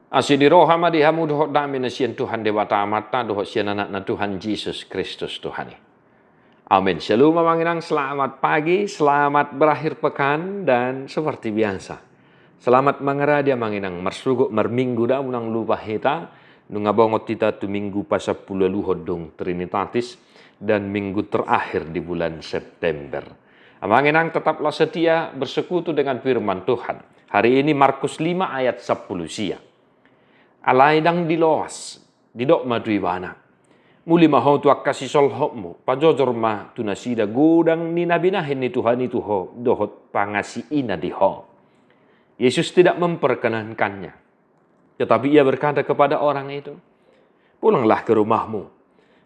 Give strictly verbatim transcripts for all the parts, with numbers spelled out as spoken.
Asi ni roha ma di hamu dohot dame na sian Tuhan Debata Amanta dohot sian Anakna Tuhan Jesus Kristus Tuhan i. Amin. Shalom amang inang, selamat pagi, selamat berakhir pekan, dan seperti biasa, selamat mangaradi amang inang, marsogot marminggu da unang lupa hita, nunga bongot hita tu minggu pasampuluualuhon dung Trinitatis, dan minggu terakhir di bulan September. Amang inang, tetaplah setia bersekutu dengan firman Tuhan. Hari ini Markus lima ayat sampulu sia. Alai ndang diloas, didok ma tu ibana: Muli ma ho tu angka sisolhotmu, pajojor ma tu nasida godang ni na binahen ni Tuhan i tu ho dohot pangasiina di ho. Yesus tidak memperkenankannya. Tetapi ia berkata kepada orang itu, "Pulanglah ke rumahmu,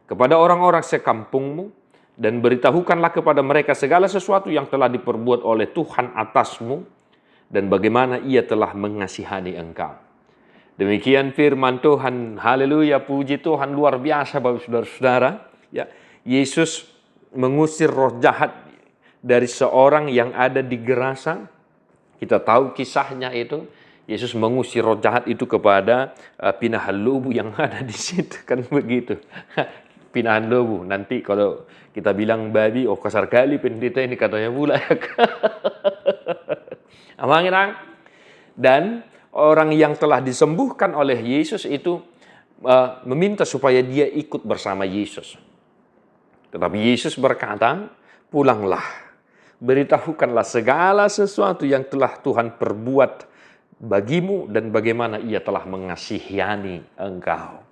kepada orang-orang sekampungmu, dan beritahukanlah kepada mereka segala sesuatu yang telah diperbuat oleh Tuhan atasmu, dan bagaimana Ia telah mengasihani engkau." Demikian firman Tuhan. Haleluya, puji Tuhan, luar biasa, Bapak, Saudara-saudara. Ya, Yesus mengusir roh jahat dari seorang yang ada di Gerasa. Kita tahu kisahnya itu, Yesus mengusir roh jahat itu kepada, eh, pinahan lobu yang ada di situ, kan begitu. Pinahan lobu, nanti kalau kita bilang babi, oh, kasar kali pendeta ini, katanya pula. Amang inang. Dan orang yang telah disembuhkan oleh Yesus itu, eh, meminta supaya dia ikut bersama Yesus. Tetapi Yesus berkata, "Pulanglah, beritahukanlah segala sesuatu yang telah Tuhan perbuat bagimu dan bagaimana Ia telah mengasihani engkau."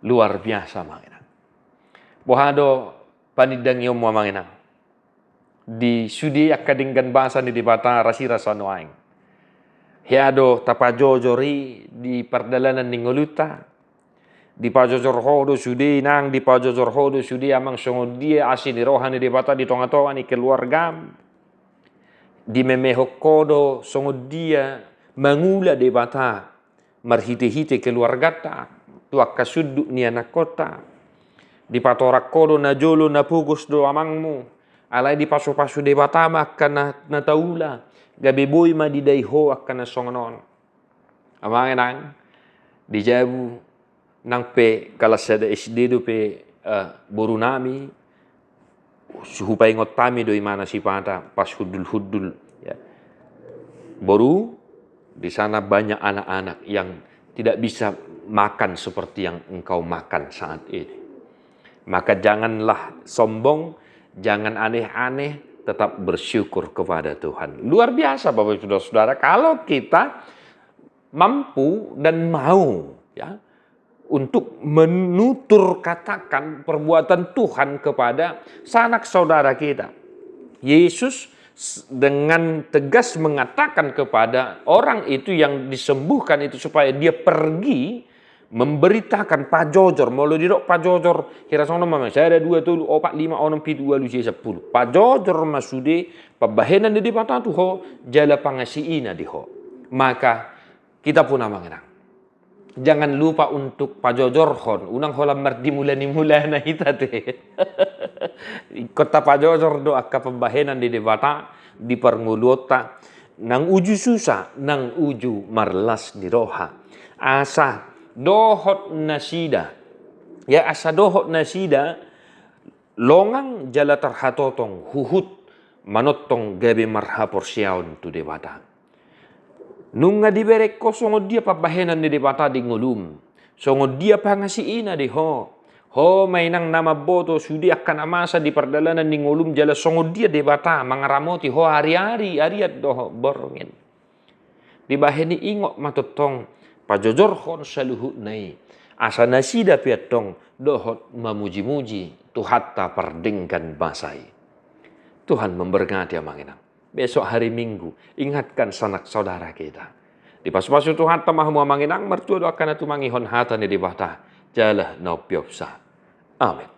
Luar biasa, amang inang. Boha do panindangionmu, amang inang, di sude angka denggan basa ni Debata rasirasa nuaeng? Hea do tapajojor i di pardalanan ni ngolunta? Dipajojor ho do sude, inang, dipajojor ho do sude, amang, songon dia asi ni roha ni Debata di tonga-tonga ni keluargam? Dimemehon ho do songon dia mangula Debata marhite-hite keluargata tu angka sundut ni anakkonta? Dipatorang ho do najolo, na pogos do amangmu, alai dipasu-pasu Debata ma angka na, na taula, gabe boi ma didai ho angka na songon on. Amang inang, di jabu nang pe kalas sada S D dope, eh, boru nami, hupaingot hami do imana sipata pas hundul-hundul, ya. "Boru, di sana banyak anak-anak yang tidak bisa makan seperti yang engkau makan saat ini. Maka janganlah sombong, jangan aneh-aneh, tetap bersyukur kepada Tuhan." Luar biasa, Bapak, Saudara-saudara, kalau kita mampu dan mau, ya, untuk menutur katakan perbuatan Tuhan kepada sanak saudara kita. Yesus s-, dengan tegas mengatakan kepada orang itu yang disembuhkan itu supaya dia pergi memberitakan, pajojor. Molo didok pajojor, hira songon on ma, sada, dua, tolu, opat, lima, onom, pitu, ualu, sia, sampulu. Pajojor ma sude pambahenan ni Debata tu ho jala pangasiina di ho. Maka kita pun, amang inang, jangan lupa untuk pajojorhon, unang holan mardimula-nimulana hita te. Ingkon tapajojor do angka pambahenan ni Debata di parngoluonta, nang uju susa, nang uju marlas ni roha. Asa dohot nasida, ya, asa dohot nasida longang jala tarhatotong huhut manongtong gabe marhaporseaon tu Debata. Nunga dibereng ho songon dia pambahenan ni Debata di ngolum, songon dia pangasiina di ho. Ho ma, inang, na mamboto sude angka na masa di pardalanan ni ngolum jala songon dia Debata mangaramoti ho ari-ari, arian dohot borngin. Dibahen i, ingot ma tongtong pajojorhon saluhutna i, asa nasida pe antong dohot mamuji-muji Tuhanta pardenggan basa i. Tuhan memberkati, amang inang. Besok hari Minggu, ingatkan sanak saudara kita. Dipasu-pasu Tuhanta ma hamu, amang inang, martua do angka na tumangihon hata ni Debata jala na umpeopsa. Amin.